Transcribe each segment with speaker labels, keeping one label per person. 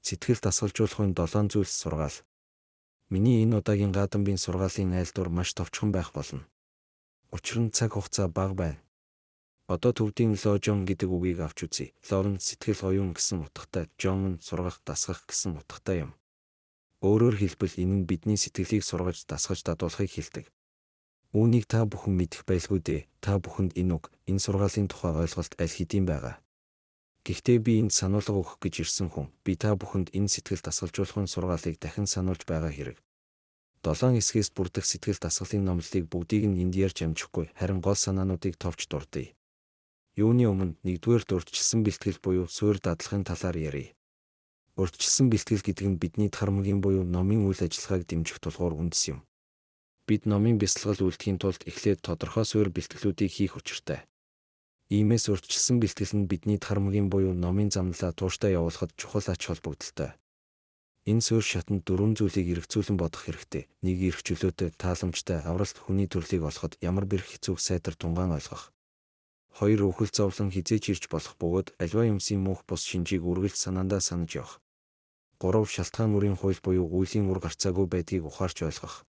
Speaker 1: Сэтгэл дасгалжуулахын долоон зүйлс сургаал. Миний энэ удаагийн Гадамбын сургаалын айлдвар маш товчхон байх болно. Учир нь цаг хугацаа бага байна. Одоо төвдийн ложон гэдэг үгийг авч үзье. Лор нь сэтгэл оюун гэсэн утгатай, жон нь сургах, дасгах гэсэн утгатай юм. Өөрөөр хэлбэл, энэ нь бидний сэтгэлийг сургаж, дасгаж дадуулахыг хэлдэг. Үүнийг та бүхэн мэдэх байлгүй дээ. Та бүхэнд энэ үг, энэ сургаалын тухай ойлголт аль хэдийн байгаа. Гэхдээ би энд сануулга өгөх гэж ирсэн хүн. Би та бүхэнд энэ сэтгэл дасгалжуулахын сургаалыг дахин сануулж байгаа хэрэг. Долоон хэсгээс бүрдэх сэтгэл дасгалын номлолыг бүгдийг нь энд ярьж амжихгүй, харин гол санаануудыг товч дурдъя. Юуны өмнө, нэгдүгээрт урьдчилсан бэлтгэл буюу суурь дадлахын талаар ярья. Урьдчилсан бэлтгэл гэдэг нь бидний дхармагийн буюу номын үйл ажиллагааг дэмжих тулгуур үндэс юм. Бид номын бясалгал үйлдэхийн тулд эхлээд тодорхой суурь бэлтгэлүүдийг хийх учиртай. Иймээс урьдчилсан бэлтгэл нь бидний дхармагийн буюу номын замналаа тууштай явуулахад чухал ач холбогдолтой. Энэ суурь шатанд дөрвөн зүйлийг эргэцүүлэн бодох хэрэгтэй. Нэг, эрх чөлөөтэй, тааламжтай, авралт хүний төрлийг олоход ямар бэрх хэцүүг сайтар тунгаан ойлгох. Хоёр, үхэл зовлон хэзээ ч ирж болох бөгөөд аливаа юмсын мөнх бус шинжийг үргэлж санаандаа санаж явах. Гурав, шалтгаан үрийн хууль буюу үйлийн үр гарцаагүй байдгийг ухаарч ойлгох.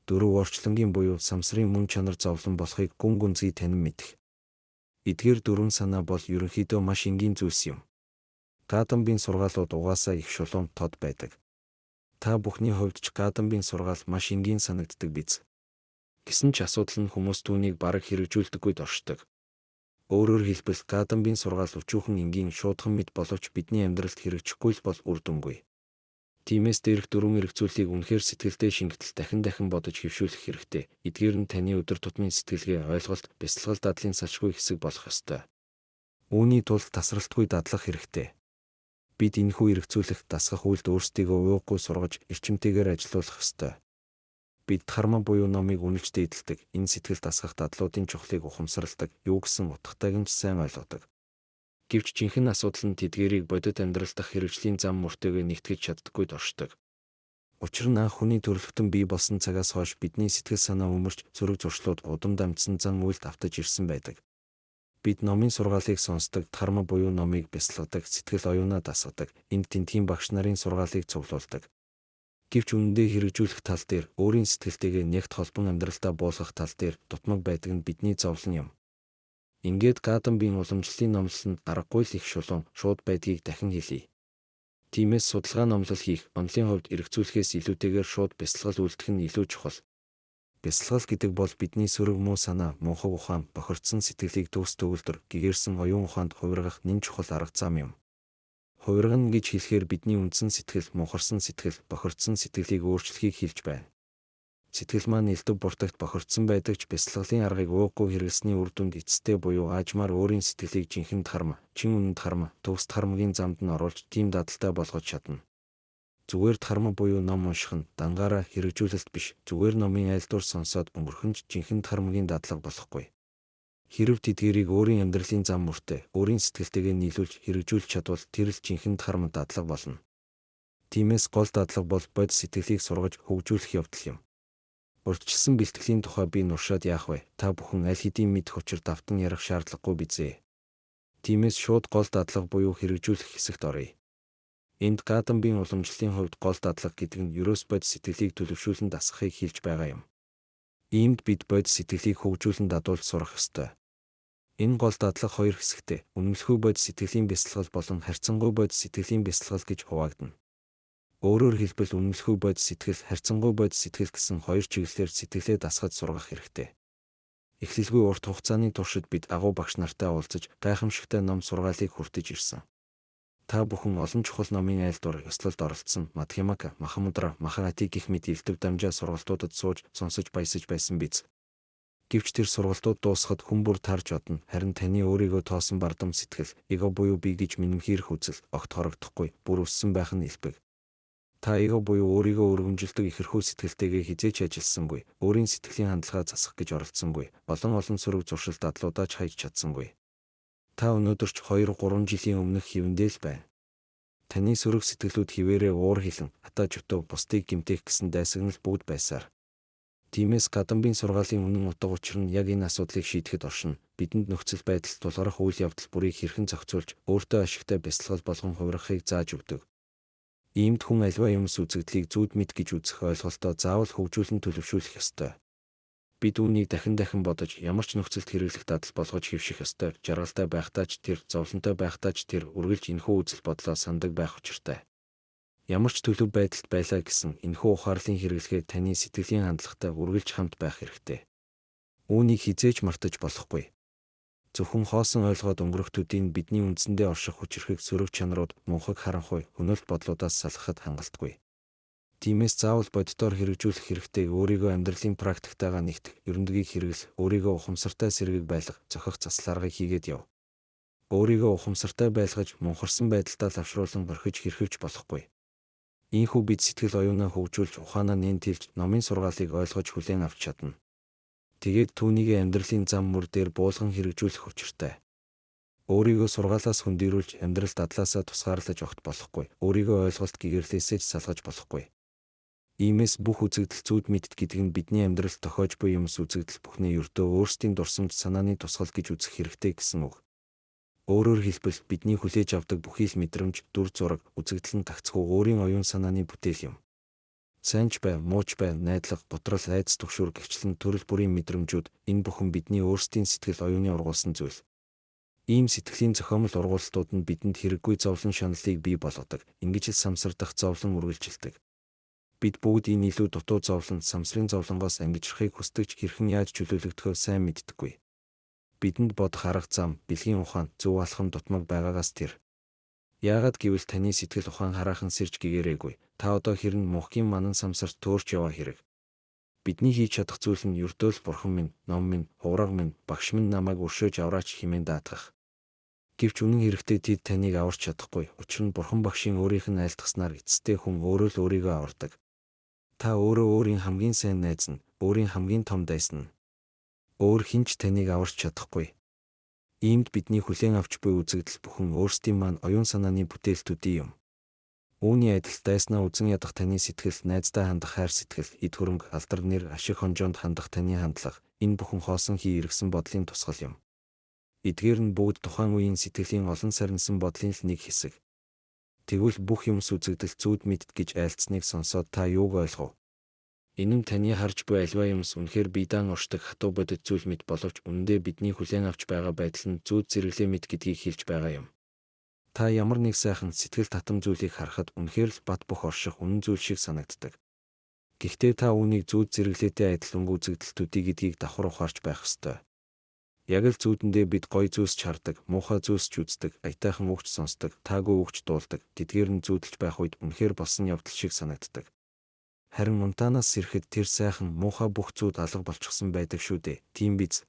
Speaker 1: Дөрөв, орчлонгийн буюу самсрын мөн чанар зовлон болохыг гүн гүнзгий танин мэдэх. Эдгээр дөрвөн санаа бол ерөнхийдөө маш энгийн зүйлс юм. Гадамбын сургаалууд угаасаа их шулуун, тод байдаг. Та бүхний хувьд ч Гадамбын сургаал маш энгийн санагддаг биз? Гэсэн ч асуудал нь хүмүүс түүнийг бараг хэрэгжүүлдэггүй доршдог. Өөрөөр хэлбэл, Гадамбын сургаал өчүүхэн энгийн, шуудхан мэт боловч бидний амьдралд хэрэгжихгүй л бол үр дүнгүй. Тиймээс дээрх дөрвөн эргэцүүллийг үнэхээр сэтгэлдээ шингэтэл дахин дахин бодож хэвшүүлэх хэрэгтэй. Эдгээр нь таны өдөр тутмын сэтгэлгээ, ойлголт, бясалгал дадлын салшгүй хэсэг болох ёстой. Үүний тулд тасралтгүй дадлах хэрэгтэй. Бид энэхүү эргэцүүлэх, дасгах үйлд өөрсдийгөө ууггүй сургаж, эрчимтэйгээр ажилуулах ёстой. Бид дхарма буюу номыг үнэлж дээдэлдэг, энэ сэтгэл дасгах дадлуудын чухлыг ухамсарладаг, юу гэсэн утгатайг нь ч сайн ойлгодог. Гэвч жинхэнэ асуудал нь тэдгээрийг бодит амьдрал дахь хэрэгжлийн зам мөртэйгээ нэгтгэж чаддаггүй доршдог. Учир нь анх хүний төрөлхтөн бий болсон цагаас хойш бидний сэтгэл санаа өмөрч, сөрөг зуршлууд удам дамжсан зан үйлд автаж ирсэн байдаг. Бид номын сургаалыг сонсдог, дхарма буюу номыг бясалгадаг, сэтгэл оюунаа дасгадаг, энд тэндхийн багш нарын сургаалыг цуглуулдаг. Гэвч үнэндээ хэрэгжүүлэх тал дээр, өөрийн сэтгэлтэйгээ нягт холбон амьдралдаа буулгах тал дээр дутмаг байдаг нь бидний зовлон юм. Ингээд Гадамбын уламжлалын номлол нь аргагүй л их шулуун, шууд байдгийг дахин хэлье. Тиймээс судалгаа номлол хийх, онолын хувьд эргэцүүлэхээс илүүтэйгээр шууд бясалгал үйлдэх нь илүү чухал. Бясалгал гэдэг бол бидний сөрөг муу санаа, мунхаг ухаан, бохирдсон сэтгэлийг төгс төгөлдөр, гэгээрсэн оюун ухаанд хувиргах нэн чухал арга зам юм. Хувиргана гэж хэлэхээр бидний үндсэн сэтгэл, мунхарсан сэтгэл, бохирдсон сэтгэлийг өөрчлөхийг хэлж байна. Сэтгэл маань элдэв буртагт бохирдсон байдаг ч бясалгалын аргыг ууггүй хэрэглэсний үр дүнд эцэстээ буюу аажмаар өөрийн сэтгэлийг жинхэнэ дхарма, чин үнэн дхарма, төгс дхармагийн замд нь оруулж тийм дадалтай болгож чадна. Зүгээр дхарма буюу ном унших нь дангаараа хэрэгжүүлэлт биш, зүгээр номын айлдвар сонсоод өнгөрөх нь ч жинхэнэ дхармагийн дадлага болохгүй. Хэрэв тэдгээрийг өөрийн амьдралын зам мөртөө, өөрийн сэтгэлтэйгээ нийлүүлж хэрэгжүүлж чадвал тэр л жинхэнэ дхарма дадлага болно. Тиймээс гол дадлага бол бодит сэтгэлийг сургаж хөгжүүлэх явдал юм. Урьдчилсан бэлтгэлийн тухай би нуршаад яах вэ? Та бүхэн аль хэдийн мэдэх учир давтан ярих шаардлагагүй бизээ. Тиймээс шууд гол дадлага буюу хэрэгжүүлэх хэсэгт оръё. Энд Гадамбын уламжлалын хувьд гол дадлага гэдэг нь ерөөс бодит сэтгэлийг төлөвшүүлэн дасгахыг хэлж байгаа юм. Иймд бид бодит сэтгэлийг хөгжүүлэн дадуулж сурах ёстой. Энэ гол дадлага хоёр хэсэгтэй: үнэмлэхүй бодит сэтгэлийн бясалгал болон харьцангуй бодит сэтгэлийн бясалгал гэж хуваагдана. Өөрөөр хэлбэл, үнэмлэхүй бодит сэтгэл, харьцангуй бодит сэтгэл гэсэн хоёр чиглэлээр сэтгэлээ дасгаж сургах хэрэгтэй. Эхлэлгүй урт хугацааны туршид бид агуу багш нартай уулзаж, гайхамшигтай ном сургаалыг хүртэж ирсэн. Та бүхэн олон чухал номын айлдвар, ёслолд оролцсон, Мадхьямака, Махамудра, Махарати гэх мэт элдэв дамжаа сургалтуудад сууж, сонсож баясаж байсан биз. Гэвч тэр сургалтууд дуусахад хүн бүр тарж одно, харин таны өөрийгөө тоосон бардам сэтгэл, эго буюу би гэж минэмхийрэх үзэл огт хорогдохгүй, бүр өссөн байх нь элбэг. Та эго буюу өөрийгөө өргөмжилдөг ихэрхүү сэтгэлтэйгээ хэзээ ч ажилласангүй, өөрийн сэтгэлийн хандлагаа засах гэж оролдсонгүй, олон олон сөрөг зуршил дадлуудаа ч хайж чадсангүй. Та өнөөдөр ч 2 3 жилийн өмнөх хэвэндээ л байна. Таны сөрөг сэтгэлүүд хэвээрээ уур хилэн, хатаа чөтөө, бусдыг гэмтэх гэсэн дайсагнал бүгд байсаар. Тиймээс Гадамбын сургаалын үнэн утга учир нь яг энэ асуудлыг шийдэхэд оршино. Бидэнд нөхцөл байдал тулгарх үйл явдал бүрийг хэрхэн зохицуулж, өөртөө ашигтай бясалгал болгон хувиргахыг зааж өгдөг. Иймд хүн аливаа юмс үзэгдлийг зүүд мэд гэж үзэх ойлголтоо заавал хөгжүүлэн төлөвшүүлэх ёстой. Бид үүнийг дахин дахин бодож, ямар ч нөхцөлд хэрэглэх дадал болгож хэвших ёстой. Жаргалтай байхдаа ч тэр, зовлонтой байхдаа ч тэр үргэлж энэхүү үзэл бодлоо санадаг байх учиртай. Ямар ч төлөв байдалд байлаа гэсэн энэхүү ухаарлын хэрэглэгээ таны сэтгэлийн хандлагатай үргэлж хамт байх хэрэгтэй. Үүнийг хэзээ ч мартаж болохгүй. Зөвхөн хоосон ойлгоод өнгөрөх төдий нь бидний үндсэндээ орших хүчирхэг сөрөг чанарууд, мунхаг харанхуй, хөнөөлт бодлуудаас салгахад хангалтгүй. Тиймээс заавал бодитоор хэрэгжүүлэх хэрэгтэй өөрийгөө амьдралын практиктайгаа нэгтгэх, ерөндөгийг хэрэглэх, өөрийгөө ухамсартай сэргийг байлга, зохих засал аргыг хийгээд яв. Өөрийгөө ухамсартай байлгаж, мунхарсан байдалдаа лавшруулан орхиж хэрхэвч болохгүй. Ийхүү бид сэтгэл оюунаа хөгжүүлж, ухаанаа нээн тэлж, номын сургаалыг ойлгож хүлээн авч чадна. Тэгээд түүнийг амьдралын зам мөр дээр буулган хэрэгжүүлэх учиртай. Өөрийгөө сургаалаас хөндийрүүлж, амьдрал дадлаасаа тусгаарлаж огт болохгүй. Өөрийгөө ойлголт гэгэрлээсээ ч салгаж болохгүй. Иймээс бүх үзэгдэл зүүд мэдд гэдэг нь бидний амьдралд тохиож буй юмс үзэгдэл бүхний ердөө өөрсдийн дурсамж санааны тусгал гэж үзэх хэрэгтэй гэсэн үг. Өөрөөр хэлбэл бидний хүлээж авдаг бүхий л мэдрэмж, дүр зураг, үзэгдэл нь тагцхүү өөрийн оюун санааны бүтээл юм. Сайн ч бай, муу ч бай, найдлага, гутрал, айдас түгшүүр гэгчлэн төрөл бүрийн мэдрэмжүүд энэ бүхэн бидний өөрсдийн сэтгэл оюуны ургуулсан зүйл. Ийм сэтгэлийн зохиомол ургуултууд нь бидэнд хэрэггүй зовлон шаналлыг бий болгодог, ингэж л самсардах зовлон үргэлжилдэг. Бид бүгд энэ илүү дутуу зовлон, самсрын зовлонгоос ангижрахыг хүсдэг ч хэрхэн яаж чөлөөлөгдөхөө сайн мэддэггүй. Бидэнд бодох арга зам, бэлгийн ухаан, зөв алхам дутмаг байгаагаас тэр. Яагаад гэвэл таны сэтгэл ухаан хараахан сэрж гэгэрээгүй. Та одоо хэрнэ мунхгийн манан самсарт төөрч яваа хэрэг. Бидний хийж чадах зүйл нь ердөө л бурхан минь, ном минь, хувраг минь, багш минь намайг өршөөж авраач хэмээн даатгах. Гэвч үнэн хэрэгтээ тэд таныг аварч чадахгүй. Учир нь бурхан багшийн өөрийнх нь айлтгаснаар эцэстээ хүн өөрөө л өөрийгөө авардаг. Та өөрөө өөрийн хамгийн сайн найз нь, өөрийн хамгийн том дайсан нь. Өөр хэн ч таныг аварч чадахгүй. Иймд бидний хүлээн авч буй үзэгдэл бүхэн өөрсдийн маань оюун санааны бүтээл төдий юм. Үүний адил дайснаа үзэн ядах таны сэтгэл, найздаа хандах хайр сэтгэл, эд хөрөнгө, алдар нэр, ашиг хонжоонд хандах таны хандлага, энэ бүхэн хоосон хий эргэсэн бодлын тусгал юм. Эдгээр нь бүгд тухайн үеийн сэтгэлийн олон сарнисан бодлын л нэг хэсэг. Тэгвэл бүх юмс үзэгдэл зүүд мэдд гэж айлтсныг сонсоод та юуг ойлгов? Энэ нь таны харж буй аливаа юмс үнэхээр биедан оршдог хатуу бодит зүйл мэт боловч үнэндээ бидний хүлээн авч байгаа байдал нь зүүд зэрэглээ мэт гэдгийг хэлж байгаа юм. Та ямар нэг сайхан сэтгэл татам зүйлийг харахад үнэхээр л бат бөх орших үнэн зүйл шиг санагддаг. Гэхдээ та үүнийг зүүд зэрэглээтэй адил өнгө үзэгдэл төдий гэдгийг давхар ухаарч байх ёстой. Яг л зүүдэндээ бид гоё зүйлс ч хардаг, муухай зүйлс ч үздэг, аятайхан үг ч сонсдог, таагүй үг ч дуулдаг. Тэдгээр нь зүүдэлж байх үед үнэхээр болсон явдал шиг санагддаг. Харин унтаанаас сэрэхэд тэр сайхан муухай бүх зүүд алга болчихсон байдаг шүү дээ. Тийм биз?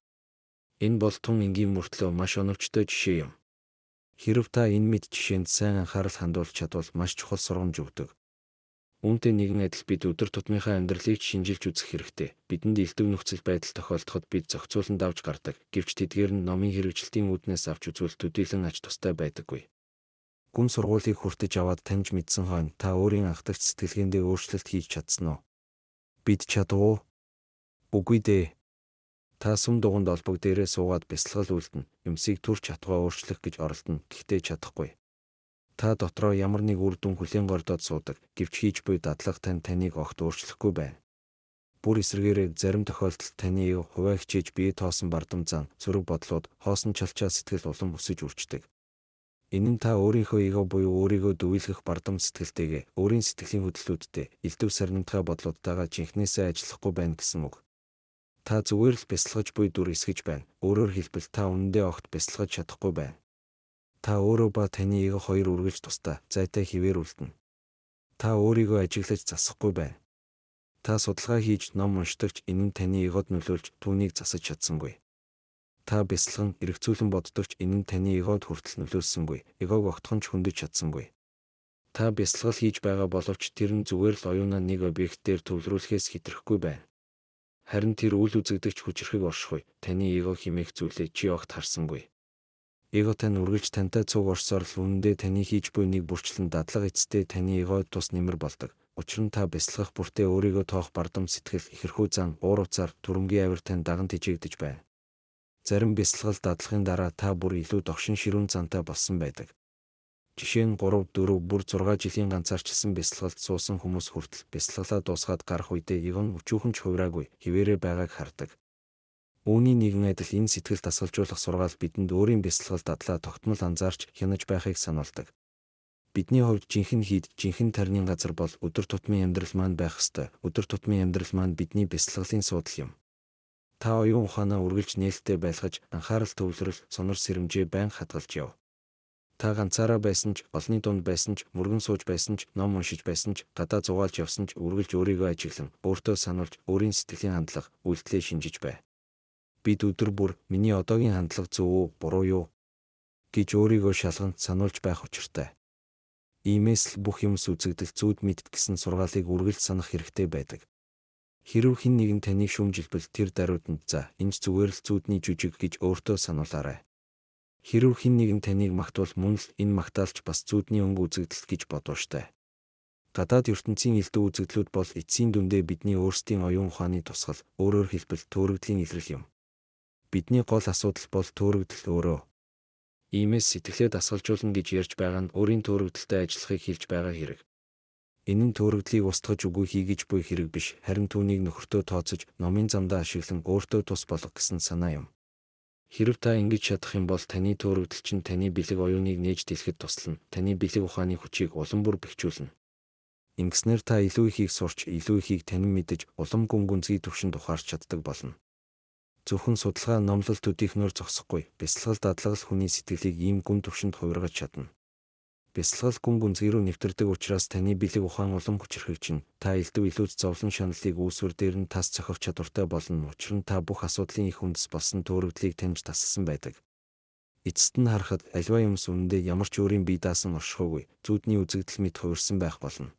Speaker 1: Энэ бол тун энгийн мөртлөө маш оновчтой жишээ юм. Хэрэв та энэ мэд жишээнд сайн анхаарал хандуулж чадвал маш чухал сургамж өгдөг. Үүнтэй нэгэн адил бид өдөр тутмынхаа амьдралыг ч шинжилж үзэх хэрэгтэй. Бидэнд элдэв нөхцөл байдал тохиолдоход бид зохицуулан давж гардаг. Гэвч тэдгээр нь номын хэрэгжилтийн үүднээс авч үзвэл төдийлөн ач тустай байдаггүй. Гүн сургуулийг хүртэж аваад таньж мэдсэн хойно та өөрийн анхдагч сэтгэлгээндээ өөрчлөлт хийж чадсан уу? Бид чадав уу? Үгүй дээ. Та сүм дугуйнд олбог дээрээ суугаад бясалгал үйлдэнэ, юмсыг түр чадваа өөрчлөх гэж оролдоно, гэхдээ чадахгүй. Та дотроо ямар нэг үр дүн хүлээн гордоод суудаг, гэвч хийж буй дадлага тань таныг огт өөрчлөхгүй байна. Бүр эсрэгээрээ зарим тохиолдолд таны эго хувиа хичээж бие тоосон бардам зан, сөрөг бодлууд, хоосон чалчаа сэтгэл улам өсөж үрждэг. Энэ нь та өөрийнхөө эго буюу өөрийгөө дүгийлгэх бардам сэтгэлтэйгээ, өөрийн сэтгэлийн хөдлөлүүдтэй, элдэв сарнимтгай бодлуудтайгаа жинхнээсээ ажиллахгүй байна гэсэн үг. Та зүгээр л бясалгаж буй дүр эсгэж байна. Өөрөөр хэлбэл та үнэндээ огт бясалгаж чадахгүй байна. Та өөрөө ба таны эго хоёр үргэлж тусдаа, зайтай хэвээр үлдэнэ. Та өөрийгөө ажиглаж засахгүй байна. Та судалгаа хийж ном уншдаг ч энэ нь таны эгод нөлөөлж түүнийг засаж чадсангүй. Та бясалган, эргэцүүлэн боддог ч энэ нь таны эгод хүртэл нөлөөлсөнгүй. Эгог огтхон ч хөндөж чадсангүй. Та бясалгал хийж байгаа боловч тэр нь зүгээр л оюунаа нэг объект дээр төвлөрүүлэхээс хэтрэхгүй байна. Харин тэр үл үзэгдэгч хүчирхэг оршихуй, таны эго хэмээх зүйлээ чи огт харсангүй. Эго тань үргэлж тантай цуг орсоор л үнэндээ таны хийж буй нэг бүрчлэн дадлага эцэстээ таны эгод тус нэмэр болдог. Учир нь та бясалгах бүртээ өөрийгөө тоох бардам сэтгэл, ихэрхүү зан, уур уцаар, түрэмгий авир тань даган тэжээгдэж байна. Зарим бясалгал дадлагын дараа та бүр илүү догшин ширүүн зантай болсон байдаг. Жишээ нь 3, 4, бүр 6 жилийн ганцаарчилсан бясалгалд суусан хүмүүс хүртэл бясалгалаа дуусгаад гарах үедээ ягон өчүүхэн ч хувираагүй хэвээрээ байгааг хардаг. Үүний нэгэн адил энэ сэтгэл дасгалжуулах сургаал бидэнд өөрийн бясалгал дадлаа тогтмол анзаарч хянаж байхыг сануулдаг. Бидний хувьд жинхэнэ хийд, жинхэнэ тарны газар бол өдөр тутмын амьдрал маань байх ёстой. Өдөр тутмын амьдрал маань бидний бясалгалын суудал юм. Та оюун ухаанаа үргэлж нээлттэй байлгаж, анхаарал төвлөрөл, сонор сэрэмжээ байнга хадгалж яв. Та ганцаараа байсан ч, олонний дунд байсан ч, мөргөн сууж байсан ч, ном уншиж байсан ч, гадаа зугаалж явсан ч үргэлж өөрийгөө ажиглан, өөртөө сануулж, өөрийн сэтгэлийн хандлага, үйлдэлээ шинжиж бай. Бид өдөр бүр миний одоогийн хандлага зөв үү, буруу юу гэж өөрийгөө шалган сануулж байх учиртай. Иймээс л бүх юмс үзэгдэл зүүд мэдд гэсэн сургаалыг үргэлж санах хэрэгтэй байдаг. Хэрв хэн нэгэн таныг шүүмжилбэл тэр даруйд нь за энэ ч зүгээр л зүүдний жүжиг гэж өөртөө сануулаарай. Хэрв хэн нэгэн таныг магтвал мөн л энэ магтаалч бас зүүдний өнгө үзэгдэл гэж бодууштай. Гадаад ертөнцийн элдв үзэгдлүүд бол эцсийн дүндээ бидний өөрсдийн оюун ухааны тусгал, өөрөөр хэлбэл төөрөгдлийн илрэл юм. Бидний гол асуудал бол төөрөгдөл өөрөө. Иймээс сэтгэлээ дасгалжуулна гэж ярьж байгаа нь өөрийн төөрөгдөлтэй ажиллахыг хэлж байгаа хэрэг. Энэ нь төөрөгдлийг устгаж үгүй хий гэж буй хэрэг биш, харин түүнийг нөхөртөө тооцож, номын замдаа ашиглан өөртөө тус болгох гэсэн санаа юм. Хэрв та ингэж чадах юм бол таны төөрөгдөл чинь таны бэлэг оюуныг нээж дэлэхэд туслана, таны бэлэг ухааны хүчийг улам бүр бэхжүүлнэ. Ингэснээр та илүү ихийг сурч, илүү ихийг танин мэдэж, улам гүн гүнзгий түвшинд ухаарч чаддаг болно. Зөвхөн судалгаа номлол төдийхнөөр зогсохгүй, бясалгал дадлага л хүний сэтгэлийг ийм гүн түвшинд хувиргаж чадна. Бясалгал гүн гүнзгий рүү нэвтэрдэг учраас таны бэлэг ухаан улам хүчирхэгжинэ. Та элдв илүүд зовлон шаналлыг үүсвэр дээр нь тас цохих чадвартай болно. Учир нь та бүх асуудлын их үндэс болсон төөрөгдлийг таньж тасалсан байдаг. Эцэст нь харахад аливаа юмс үнэндээ ямар ч өөрийн бие даасан оршихуйгүй, зүүдний үзэгдэл мэт хувирсан байх болно.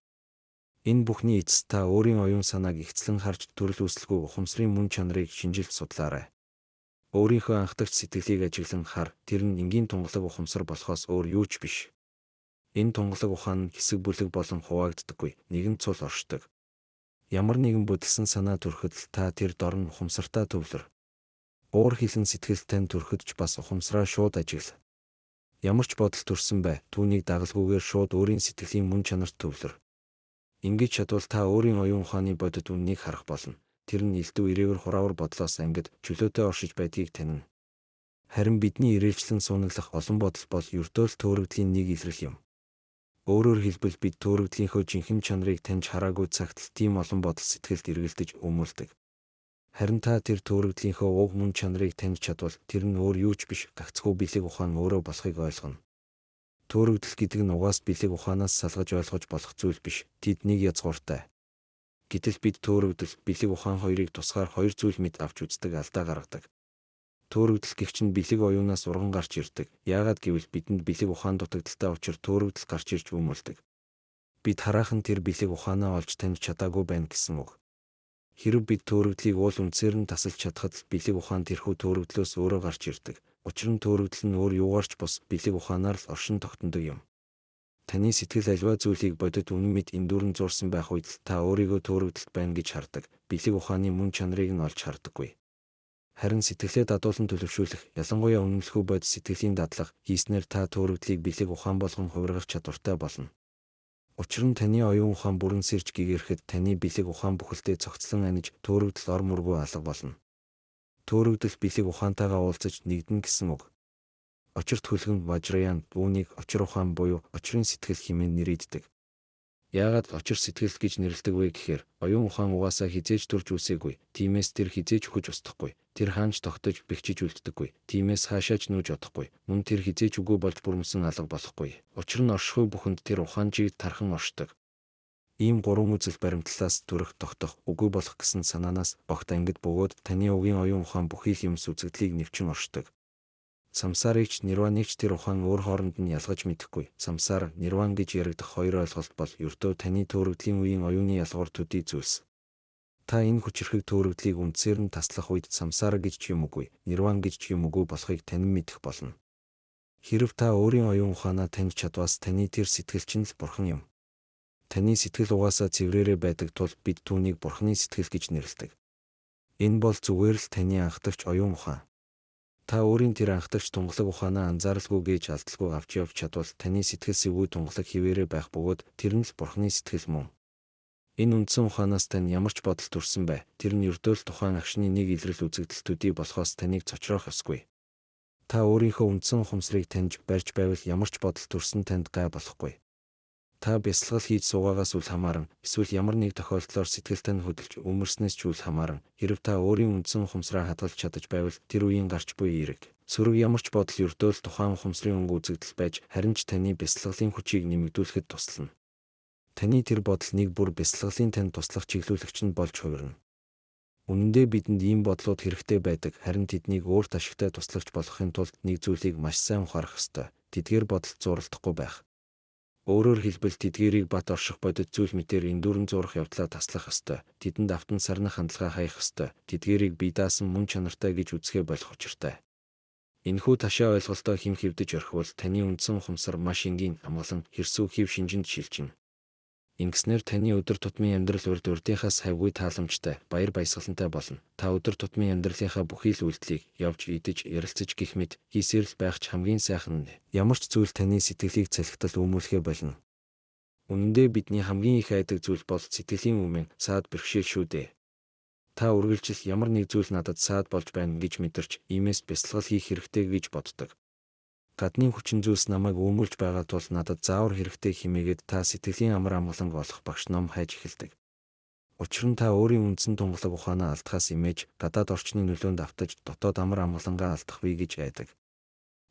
Speaker 1: Энэ бүхний эцэст та өөрийн оюун санааг ихцлэн харж төрөл үүсэлгүй ухамсарын мөн чанарыг шинжилж судлаарай. Өөрийнхөө анхдагч сэтгэлийг ажиглан хар, тэр нь энгийн тунгалаг ухамсар болохоос өөр юу ч биш. Энэ тунгалаг ухаан нь хэсэг бүлэг болон хуваагддаггүй, нэгэн цул оршдог. Ямар нэгэн бүдэлсэн санаа төрөхөд л та тэр дор нь ухамсартаа төвлөр. Уур хилэн сэтгэл тань төрөхөд ч бас ухамсараа шууд ажигла. Ямар ч бодол төрсөн бай, түүнийг дагалгүйгээр шууд өөрийн сэтгэлийн мөн чанарт төвлөр. Ингэж чадвал та өөрийн оюун ухааны бодит үнэнийг харах болно. Тэр нь элдв ирээвэр хураавар бодлоос ангид чөлөөтэй оршиж байдгийг танина. Харин бидний ирээлчлэн суунаглах олон бодол бол ердөө л төөрөгдлийн нэг илрэл юм. Өөрөөр хэлбэл бид төөрөгдлийнхөө жинхэнэ чанарыг таньж хараагүй цагт л тийм олон бодол сэтгэлд эргэлдэж өмүүлдэг. Харин та тэр төөрөгдлийнхөө уг мөн чанарыг таньж чадвал тэр нь өөр юу ч биш гагцхүү бэлэг ухаан өөрөө болохыг ойлгоно. Төөрөгдөл гэдэг нь угаас бэлэг ухаанаас салгаж ойлгож болох зүйл биш. Тэд нэг язгууртай. Гэтэл бид төөрөгдөл, бэлэг ухаан хоёрыг тусгаар хоёр зүйл мэт авч үздэг алдаа гаргадаг. Төөрөгдөл гэх чинь бэлэг оюунаас урган гарч ирдэг. Яагаад гэвэл бидэнд бэлэг ухаан дутагдaltaй учир төөрөгдөл гарч ирж өмөлдөг. Бид хараахан тэр бэлэг ухаанаа олж таньж чадаагүй байна гэсэн үг. Хэрв бид төөрөгдлийг уул үндсээр нь тасалж чадхад л бэлэг ухаан тэрхүү төөрөгдлөөс өөрөө гарч ирдэг. Учир нь төөрөгдөл нь өөр юугаар ч бус бэлэг ухаанаар л оршин тогтнодог юм. Таны сэтгэл аливаа зүйлийг бодит үнэн мэт эндүүрэн зуурсан байх үед л та өөрийгөө төөрөгдөлт байна гэж хардаг. Бэлэг ухааны мөн чанарыг нь олж хардаггүй. Харин сэтгэлээ дадуулан төлөвшүүлэх, ялангуяа үнэмлэхүй бодит сэтгэлийн дадлага хийснээр та төөрөгдлийг бэлэг ухаан болгон хувиргах чадвартай болно. Учир нь таны оюун ухаан бүрэн сэрж гэгэрхэд таны бэлэг ухаан бүхэлдээ цогцлон аниж төөрөгдөл ор мөргөө алга болно. Төөрөгдөл бэлэг ухаантайгаа уулзаж нэгдэнэ гэсэн үг. Очирт хүлгэн Важраян үүнийг очир ухаан буюу очрын сэтгэл хэмээн нэрийддэг. Яагаад очир сэтгэл гэж нэрлэдэг вэ гэхээр оюун ухаан угаасаа хэзээ ч төрж үүсээгүй. Тиймээс тэр хэзээ ч үхэж устдахгүй. Тэр хаанч тогтож бэхжиж үлддэггүй. Тиймээс хаашаа ч нүүж одохгүй. Мөн тэр хэзээ ч үгүй болж бүрмсэн алга болохгүй. Учир нь оршихуй бүхэнд тэр ухаан жигд тархан оршдог. Ийм гурван үзэл баримтлалаас төрөх тогтох, үгүй болох гэсэн санаанаас огт ангид бөгөөд таны угийн оюун ухаан бүхий л юмс үзэгдлийг нэвчин оршдог. Самсарыг ч нирваныг ч тэр ухаан өөр хооронд нь ялгаж мэдэхгүй. Самсар, нирван гэж яригдах хоёр ойлголт бол ердөө таны төөрөгдлийн үеийн оюуны ялгуур төдий зүйлс. Та энэ хүчирхэг төөрөгдлийг үндсээр нь таслах үед самсара гэж ч юм үгүй, нирван гэж ч юм үгүй болохыг танин мэдэх болно. Хэрв та өөрийн оюун ухаанаа таньж чадвас таны тэр сэтгэл чинь л бурхан юм. Таны сэтгэл угаасаа цэврээрээ байдаг тул бид түүнийг бурханы сэтгэл гэж нэрлэдэг. Энэ бол зүгээр л таны анхдагч оюун ухаан. Та өөрийн тэр анхдагч тунгалаг ухаанаа анзааралгүй гээч алдалгүй авч явж чадвал таны сэтгэл сэвгүй тунгалаг хэвээрээ байх бөгөөд тэр нь л Бурхны сэтгэл мөн. Энэ үндсэн ухаанаас тань ямар ч бодол төрсөн бай, тэр нь ердөө л тухайн агшны нэг илрэл үзэгдэл төдий болохоос таныг цочроох ёсгүй. Та өөрийнхөө үндсэн ухамсарыг таньж барьж байвал ямар ч бодол төрсөн танд гай болохгүй. Та бясалгал хийж суугаагаас үл хамааран эсвэл ямар нэг тохиолдлоор сэтгэл тань хөдөлж өмөрснөөс ч үл хамааран хэрэв та өөрийн үндсэн ухамсараа хадгалж чадаж байвал тэр үеийн гарч буй эерэг сөрөг ямар ч бодол ердөө л тухайн ухамсарын өнгө үзэгдэл байж харин ч таны бясалгалын хүчийг нэмэгдүүлэхэд туслана. Таны тэр бодол нэг бүр бясалгалын танд туслах чиглүүлэгч нь болж хувирна. Үнэндээ бидэнд ийм бодлууд хэрэгтэй байдаг, харин тэднийг өөрт ашигтай туслагч болгохын тулд нэг зүйлийг маш сайн ухаарах ёстой. Тэдгээр бодолд зууралдахгүй байх. Өөрөөр хэлбэл тэдгээрийг бат орших бодит зүйл мэтээр эндүүрэн зуурах явдлаа таслах ёстой. Тэдэнд автан сарних хандлага хаях ёстой. Тэдгээрийг бие даасан мөн чанартай гэж үзэхээ болох учиртай. Энэхүү ташаа ойлголтоо хэм хэвдэж орхивол таны үндсэн ухамсар маш энгийн, амгалан, хэрсүү хэв шинжинд шилжинэ. Ингэснээр таны өдөр тутмын амьдрал урд урдынхаас хавьгүй тааламжтай, баяр баясгалантай болно. Та өдөр тутмын амьдралынхаа бүхий л үйлдэлийг явж, идэж, ярилцаж гэх мэт хийсээр л байх ч хамгийн сайхан нь. Ямар ч зүйл таны сэтгэлийг цалхитал өмүүлэхээ болно. Үнэндээ бидний хамгийн их айдаг зүйл бол сэтгэлийн өмнө саад бэрхшээл шүү дээ. Та үргэлжил ямар нэг зүйл надад саад болж байна гэж мэдэрч, иймээс бясалгал хийх хэрэгтэй гэж боддог. Гадны хүчин зүйлс намайг өмүүлж байгаа тул надад заавар хэрэгтэй хэмээгээд та сэтгэлийн амар амгаланг олох багш ном хайж эхэлдэг. Учир нь та өөрийн үндсэн тунгалаг ухаанаа алдахаас имэж гадаад орчны нөлөөнд автаж дотоод амар амгалангаа алдах вэ гэж айдаг.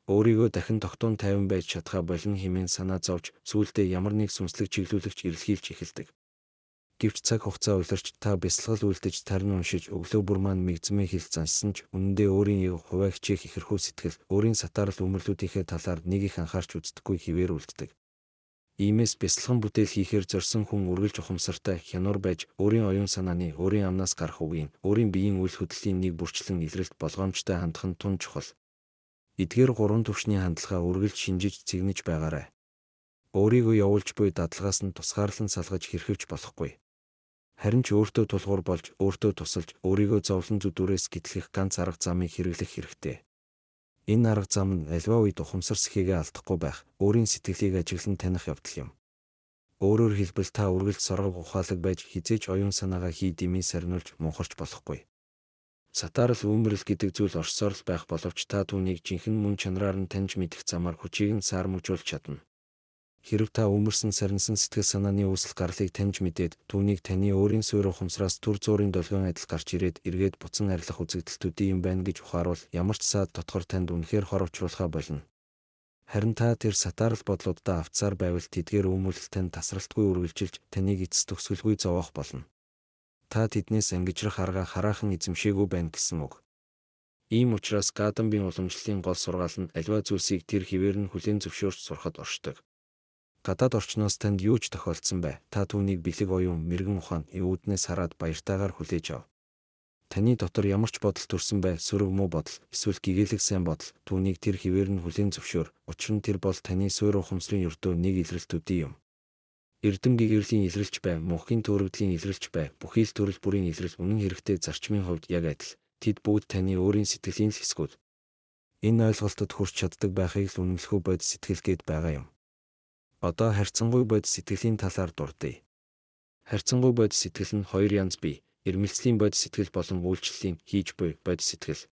Speaker 1: Өөрийгөө дахин тогтун тайван байж чадхаа болно хэмээн санаа зовж сүүлдээ ямар нэг сүнслэг чиглүүлэгч эрэлхийлж эхэлдэг. Гэвч цаг хугацаа улирч та бясалгал үлдэж тарин уншиж өглөө бүр маань мэгзмээ хэл заншсан ч үнэндээ өөрийн эв хувиа хичээх ихэрхүү сэтгэл өөрийн сатаарал өмрлүүдийнхээ талаар нэг их анхаарч үздэггүй хэвээр үлддэг. Иймээс бясалган бүтээл хийхээр зорьсон хүн үргэлж ухамсартай хянуур байж өөрийн оюун санааны өөрийн амнаас гарах үгийн өөрийн биеийн үйл хөдлөлийн нэг бүрчлэн илрэлт болгоомжтой хандах нь тун чухал. Эдгээр гурван түвшний хандлага үргэлж шинжиж цэгнэж байгаарай. Өөрийгөө явуулж буй дадлагаас нь тусгаарлан салгаж хэрхэвч болохгүй. Харин ч өөртөө тулгуур болж, өөртөө тусалж, өөрийгөө зовлон зүдүүрээс гэтлэх ганц арга замыг хэрэглэх хэрэгтэй. Энэ арга зам нь аливаа үед ухамсар сэхийгээ алдахгүй байх, өөрийн сэтгэлийг ажиглан таних явдал юм. Өөрөөр хэлбэл та үргэлж соргог ухаалаг байж хэзээ ч оюун санаагаа хий дэмий сарниулж мунхарч болохгүй. Сатаарал үүмрэл гэдэг зүйл оршсоор л байх боловч та түүнийг жинхэнэ мөн чанараар нь таньж мэдэх замаар хүчийг нь саармагжуулж чадна. Хэрэв та өмөрсөн сарнисан сэтгэл санааны үүсэл гарлыг таньж мэдээд түүнийг таны өөрийн суурь ухамсараас түр зуурын долгион адил гарч ирээд эргээд буцан арилгах үзэгдэл төдий юм байна гэж ухааруул ямар ч саад дотгор танд үнэхээр хор учруулахаа болно. Харин та тэр сатаарал бодлуудаа автсаар байвал тэдгээр өмүүлэл танд тасралтгүй үргэлжилж таныг эцэс төгсгөлгүй зовоох болно. Та тэднээс ангижрах арга хараахан эзэмшээгүй байна гэсэн үг. Ийм учраас Гадамбийн уламжлалын гол сургаал нь аливаа зүйлсийг тэр хэвээр нь хүлээн зөвшөөрч сурахад оршдог. Гадаад орчноос танд юу ч тохиолдсон бай. Та түүнийг бэлэг оюун, мэргэн ухаан, үүднээс хараад баяртайгаар хүлээж ав. Таны дотор ямар ч бодол төрсөн бай, сөрөг муу бодол, эсвэл гэгээлэг сайн бодол, түүнийг тэр хэвээр нь хүлээн зөвшөөр. Учир нь тэр бол таны суурь ухамсарын ердөө нэг илрэл төдий юм. Эрдэм гэгэрлийн илрэлч бай, мөнхийн төөрөгдлийн илрэлч бай, бүхий л төрөл бүрийн илрэл үнэн хэрэгтээ зарчмын хувьд яг адил. Тэд бүгд таны өөрийн сэтгэлийн л хэсгүүд. Энэ ойлголтод хүрч чаддаг байхыг л үнэмлэхүй бодит сэтгэл гээд байгаа юм. Одоо харьцангуй бодит сэтгэлийн талаар дурдъя. Харьцангуй бодит сэтгэл нь хоёр янз бий. Ирмэлцлийн бодит сэтгэл болон үйлчлэлийн хийж буй бодит сэтгэл.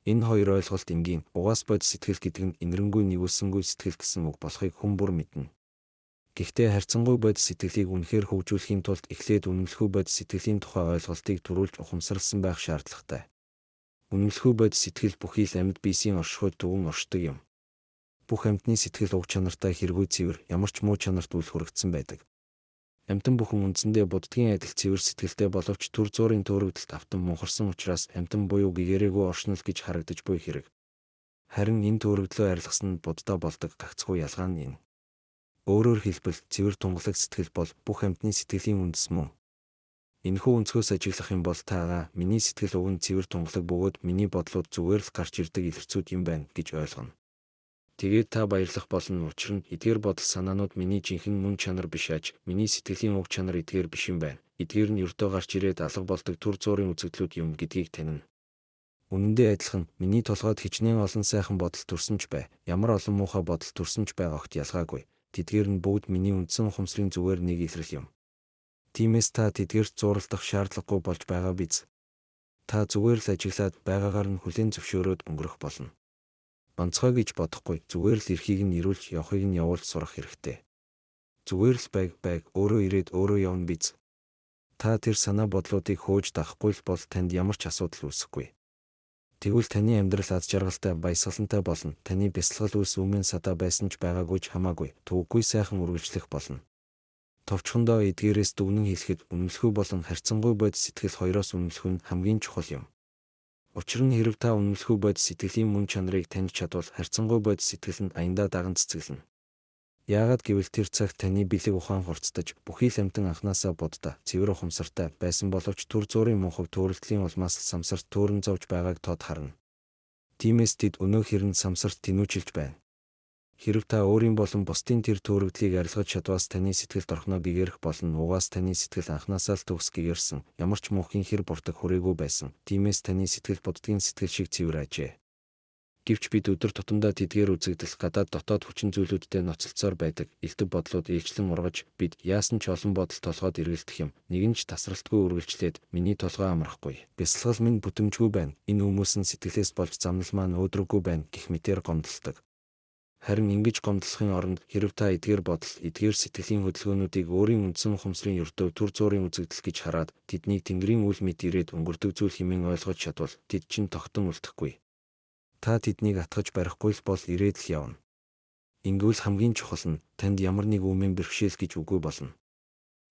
Speaker 1: Энэ хоёр ойлголт энгийн. Угаас бодит сэтгэл гэдэг нь энэрэнгүй нигүүлсэнгүй сэтгэл гэсэн үг болохыг хүн бүр мэднэ. Гэхдээ харьцангуй бодит сэтгэлийг үнэхээр хөгжүүлэхийн тулд эхлээд үнэмлэхүй бодит сэтгэлийн тухай ойлголтыг түрүүлж ухамсарласан байх шаардлагатай. Үнэмлэхүй бодит сэтгэл бүхий л амьд биесийн оршихуйд түгэн оршдог юм. Бүх амьтны сэтгэл уг чанартай хэрэггүй цэвэр, ямар ч муу чанарт үл хүрэгдсэн байдаг. Амьтан бүхэн үндсэндээ буддгийн адил цэвэр сэтгэлтэй боловч түр зуурын төөрөгдөлд автан мунхарсан учраас амьтан буюу гэгэрээгүй оршнол гэж харагдаж буй хэрэг. Харин энэ төөрөгдлөө арилгасан нь буддаа болдог гагцхүү ялгаа нь энэ. Өөрөөр хэлбэл цэвэр тунгалаг сэтгэл бол бүх амьтны сэтгэлийн үндэс мөн. Энэхүү өнцгөөс ажиглах юм бол та миний сэтгэл уг нь цэвэр тунгалаг бөгөөд миний бодлууд зүгээр л гарч ирдэг илэрцүүд юм байна гэж ойлгоно. Тэгээд та баярлах болно. Учир нь эдгээр бодол санаанууд миний жинхэнэ мөн чанар биш аж миний сэтгэлийн уг чанар эдгээр биш юм байна. Эдгээр нь ердөө гарч ирээд алга болдог түр зуурын үзэгдлүүд юм гэдгийг танина. Үнэндээ адилхан, миний толгойд хичнээн олон сайхан бодол төрсөн ч бай, ямар олон муухай бодол төрсөн ч бай огт ялгаагүй. Тэдгээр нь бүгд миний үндсэн ухамсрын зүгээр нэг илрэл юм. Тиймээс та тэдгээрт зууралдах шаардлагагүй болж байгаа биз? Та зүгээр л ажиглаад байгаагаар нь хүлээн зөвшөөрөөд өнгөрөх болно. Онцгой гэж бодохгүй, зүгээр л эрхийг нь эрүүлж, явахыг нь явуулж сурах хэрэгтэй. Зүгээр л байг байг өөрөө ирээд өөрөө явна биз? Та тэр санаа бодлуудыг хөөж дагахгүй л бол танд ямар ч асуудал үүсэхгүй. Тэгвэл таны амьдрал аз жаргалтай, баясгалантай болно. Таны бясалгал үйлс өмнө садаа байсан ч байгаагүй ч хамаагүй. Төвөггүй сайхан үргэлжлэх болно. Товчхондоо эдгээрээс дүгнэн хэлэхэд үнэмлэхүй болон харьцангуй бодит сэтгэл хоёроос үнэмлэхүй нь хамгийн чухал юм. Учир нь хэрэв та үнэмлэхүй бодит сэтгэлийн мөн чанарыг таньж чадвал харьцангуй бодит сэтгэл нь аяндаа даган цэцгэлнэ. Яагаад гэвэл тэр цагт таны бэлэг ухаан хурцдаж, бүхий л амьтан анхнаасаа будда, цэвэр ухамсартай байсан боловч түр зуурын мунхаг төөрөгдлийн улмаас самсарт төөрөн зовж байгааг тод харна. Тиймээс тэд өнөөх хэрэнд самсарт тэнүүчилж байна. Хэрэв та өөрийн болон бусдын тэр төөрөгдлийг арилгаж чадваас таны сэтгэлд орхино гэгэрэх болно. Угаас таны сэтгэл анхнаасаа л төгс гэгэрсэн, ямар ч мөнхийн хэр буртаг хүрээгүй байсан. Тиймээс таны сэтгэл буддгийн сэтгэл шиг цэвэр ажээ. Гэвч бид өдөр тутамдаа тэдгээр үзэгдэл гадаад дотоод хүчин зүйлүүдтэй ноцолцсоор байдаг. Элдэв бодлууд ээлжлэн ургаж, бид яасан ч олон бодол толгойд эргэлдэх юм. Нэг нь ч тасралтгүй үргэлжлээд миний толгой амрахгүй. Бясалгал минь бүтэмжгүй байна. Энэ хүмүүс нь сэтгэлээс болж замнал маань өөдрөггүй байна гэх мэтээр гомдолдог. Харин ингэж гомдлохын оронд хэрэв та эдгээр бодол, эдгээр сэтгэлийн хөдөлгөөнүүдийг өөрийн үндсэн ухамсрын ердөө түр зуурын үзэгдэл гэж хараад тэднийг Тэнгэрийн үл мэд ирээд өнгөрдөг зүйл хэмээн ойлгож чадвал тэд чинь тогтон үлдэхгүй. Та тэднийг атгаж барихгүй л бол ирээд л явна. Ингэвэл хамгийн чухал нь танд ямар нэг өмнө бэрхшээл гэж үгүй болно.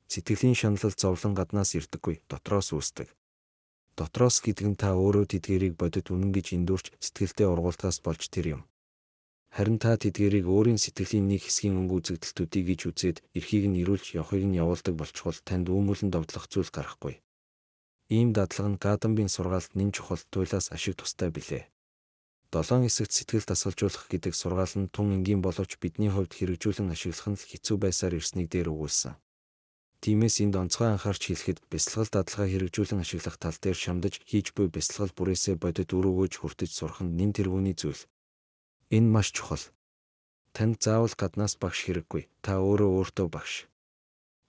Speaker 1: Сэтгэлийн шаналл зовлон гаднаас ирдэггүй, дотроос үүсдэг. Дотроос гэдэг нь та өөрөө тэдгэрийг бодит үнэн гэж эндүрч сэтгэлдээ ургуулдгаас болж тэр юм. Харин та тэдгэрийг өөрийн сэтгэлийн нэг хэсгийн өнгө үзэгдэл төдий гэж үзээд эрхийг нь эрүүлж явахыг нь явуулдаг болчихвол танд үүмүүлэн довдлох зүйл гарахгүй. Ийм дадлага нь Гадамбын сургаалт нэн чухал туйлаас ашиг тустай билээ. Долоон хэсэгт сэтгэл дасгалжуулах гэдэг сургаал нь тун энгийн боловч бидний хувьд хэрэгжүүлэн ашиглах нь л хэцүү байсаар ирснийг дээр өгүүлсэн. Тиймээс энд онцгой анхаарч хэлэхэд бясалгал дадлагаа хэрэгжүүлэн ашиглах тал дээр шамдаж хийж буй бясалгал бүрээсээ бодит үр өгөөж хүртэж сурах нь нэн тэргүүний зүйл. Энэ маш чухал. Танд заавал гаднаас багш хэрэггүй. Та өөрөө өөртөө багш.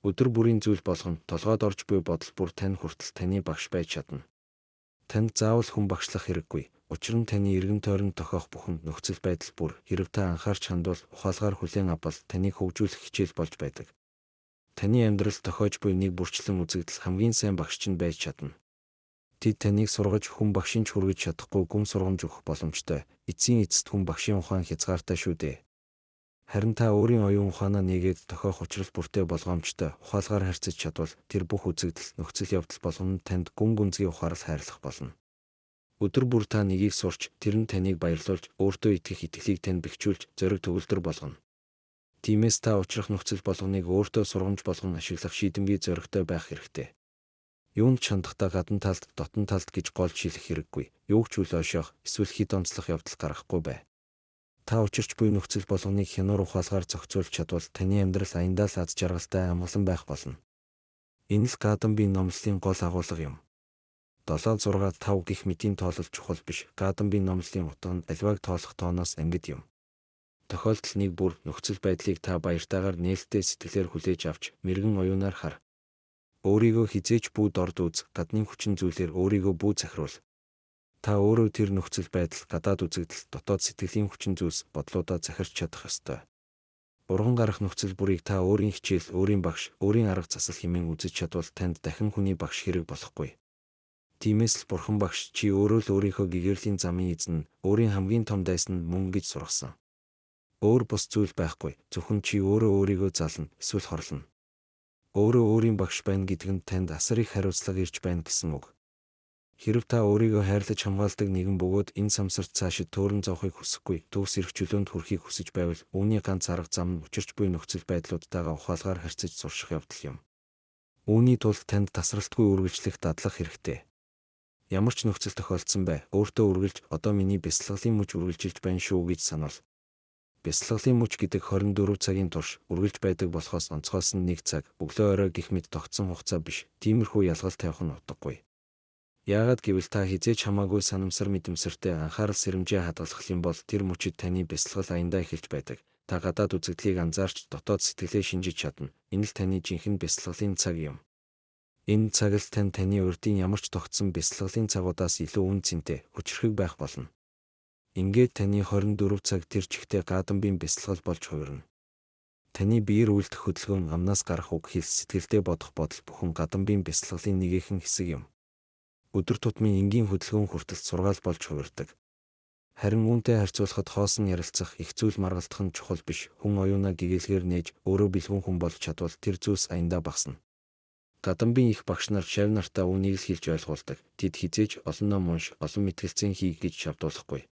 Speaker 1: Өдөр бүрийн зүйл болгон толгойд орж буй бодол бүр тань хүртэл таны багш байж чадна. Танд заавал хүн багшлах хэрэггүй. Учир нь таны эргэн тойронд тохиох бүхэн нөхцөл байдал бүр хэрэв та анхаарч хандвал ухаалгаар хүлээн авбал таныг хөгжүүлэх хичээл болж байдаг. Таны амьдрал тохиож буй нэг бүрчлэн үзэгдэл хамгийн сайн багш чинь байж чадна. Тэд таныг сургаж хүн багшийн ч хүргэж чадахгүй гүн сургамж өгөх боломжтой. Эцсийн эцэст хүн багшийн ухаан хязгаартай шүү дээ. Харин та өөрийн оюун ухаанаа нээгээд тохиох учрал бүртээ болгоомжтой ухаалгаар харьцаж чадвал тэр бүх үзэгдэл нөхцөл явдал болгоно танд гүн гүнзгий ухаарал хайрлах болно. Өдөр бүр та нэгийг сурч, тэр нь таныг баярлуулж, өөртөө итгэх итгэлийг танд бэхжүүлж, зориг төгөлдөр болгоно. Тиймээс та учрах нөхцөл болгоныг өөртөө сургамж болгон ашиглах шийдэмгий зоригтой байх хэрэгтэй. Юунд ч хандахдаа гадна талд, дотн талд гэж гол шилэх хэрэггүй. Юуг ч үл ойшоох, эсвэл хэд онцлох явдал гаргахгүй бай. Та учирч буй нөхцөл болгоныг хянуур ухаалгаар зохицуулж чадвал таны амьдрал аяндаа л аз жаргалтай амгалан байх болно. Энэ л Гадамбын номлолын гол агуулга юм. 7 6 5 гэх мэтийн тоолол чухал биш. Гадамбын номлолын утга нь аливааг тоолох тооноос ангид юм. Тохиолдол нэг бүр нөхцөл байдлыг та баяртайгаар нээлттэй сэтгэлээр хүлээж авч мэргэн оюунаар хар. Өөрийгөө хизээч бүү дорд үз, гадны хүчин зүйлээр өөрийгөө бүү захируул. Та өөрөө тэр нөхцөл байдал, гадаад үзэгдэл, дотоод сэтгэлийн хүчин зүйлс, бодлуудаа захирч чадах ёстой. Урган гарах нөхцөл бүрийг та өөрийн хичээл, өөрийн багш, өөрийн арга засал хэмээн үзэж чадвал танд дахин хүний багш хэрэг болохгүй. Тиймээс л бурхан багш чи өөрөө л өөрийнхөө гэгэрлийн замын эзэн, өөрийн хамгийн том дайсан нь мөн гэж сургасан. Өөр бус зүйл байхгүй, зөвхөн чи өөрөө өөрийгөө зална, эсвэл хорлоно. Өөрөө өөрийн багш байна гэдэг нь танд асар их хариуцлага ирж байна гэсэн үг. Хэрэв та өөрийгөө хайрлаж хамгаалдаг нэгэн бөгөөд энэ самсарт цаашид төөрөн зовхыг хүсэхгүй, төгс эрх чөлөөнд хүрэхийг хүсэж байвал үүний ганц арга зам нь учирч буй нөхцөл байдлуудтайгаа ухаалгаар харьцаж сурших явдал юм. Үүний тулд танд тасралтгүй үргэлжлэх дадлах хэрэгтэй. Ямар ч нөхцөл тохиолдсон бай, өөртөө үргэлж одоо миний бясалгалын мөч үргэлжилж байна шүү гэж сануул. Бясалгалын мөч гэдэг 24 цагийн турш үргэлж байдаг болохоос онцгойлсон нэг цаг, өглөө орой гэх мэт тогтсон хугацаа биш. Тиймэрхүү ялгал тавих нь утгагүй. Яагаад гэвэл та хэзээ ч хамаагүй санамсар мэдэмсэртэй анхаарал сэрэмжээ хадгалах юм бол тэр мөчид таны бясалгал аяндаа эхэлж байдаг. Та гадаад үзэгдлийг анзаарч дотоод сэтгэлээ шинжиж чадна. Энэ л таны жинхэнэ бясалгалын цаг юм. Энэ цаг л тань таны урдын ямар ч тогтсон бясалгалын цагуудаас илүү үнэ цэнтэй, хүчирхэг байх болно. Ингээд таны 24 цаг тэр чигтээ Гадамбын бясалгал болж хувирна. Таны биеэр үйлдэх хөдөлгөөн, амнаас гарах үг хэл, сэтгэлдээ бодох бодол бүхэн Гадамбын бясалгалын нэгэн хэсэг юм. Өдөр тутмын энгийн хөдөлгөөн хүртэл сургаал болж хувирдаг. Харин үүнтэй харьцуулахад хоосон ярилцах, их зүйл маргалдах нь чухал биш. Хүн оюунаа гэгээлгээр нээж, өөрөө бэлгүүн хүн болж чадвал тэр зүйлс аяндаа багасна. Гадамбын их багш нар шавь нартаа үүнийг л хэлж ойлгуулдаг. Тэд хэзээ ч олон ном унш, олон мэтгэлцээн хий гэж шавдуулахгүй.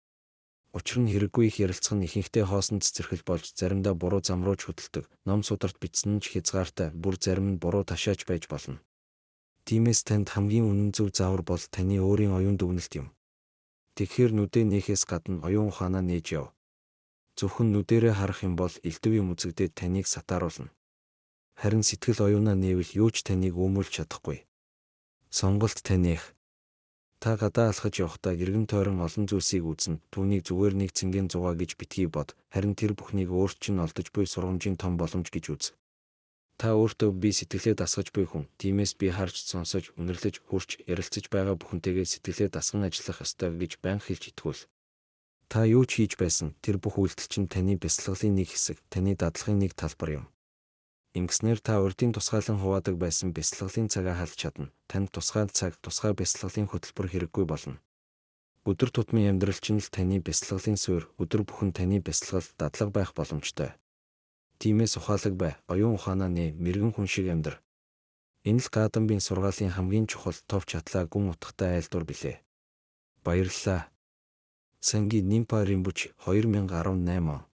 Speaker 1: Учир нь хэрэггүй их ярилцах нь ихэнхдээ хоосон цэцэрхэл болж заримдаа буруу зам руу ч хөдөлдөг. Ном сударт бичсэн нь ч хязгаартай, бүр зарим нь буруу ташаач байж болно. Тиймээс танд хамгийн үнэн зөв заавар бол таны өөрийн оюун дүгнэлт юм. Тэгэхээр нүдээ нээхээс гадна оюун ухаанаа нээж яв. Зөвхөн нүдээрээ харах юм бол элдэв юм үзэгдээд таныг сатааруулна. Харин сэтгэл оюунаа нээвэл юу ч таныг үүмүүлж чадахгүй. Сонголт таных. Та гадаа алхаж явахдаа эргэн тойрон олон зүйлсийг үзнэ. Түүнийг зүгээр нэг цэнгийн зугаа гэж битгий бод. Харин тэр бүхнийг өөрт чинь олдож буй сургамжийн том боломж гэж үз. Та өөртөө би сэтгэлээ дасгаж буй хүн. Тиймээс би харж, сонсож, үнэрлэж, хүрч, ярилцаж байгаа бүхэнтэйгээ сэтгэлээ дасган ажиллах ёстой гэж байнга хэлж итгүүл. Та юу ч хийж байсан тэр бүх үйлдэл чинь таны бясалгалын нэг хэсэг, таны дадлагын нэг талбар юм. Ингэснээр та урдын тусгаалan хуваадаг байсан бясалгалын цагаа халж чадна. Танд тусгай цаг, тусгай бясалгалын хөтөлбөр хэрэггүй болно. Өдөр тутмын амьдрал чинь л таны бясалгалын суурь, өдөр бүхэн таны бясалгал, дадлага байх боломжтой. Тиймээс ухаалаг бай, оюун ухаанаа нээ, мэргэн хүн шиг амьдар. Энэ л Гадамбын сургаалын хамгийн чухал товч атлаа гүн утгатай айлдвар билээ. Баярлалаа. Санги Нимпа Римбүч 2018 он.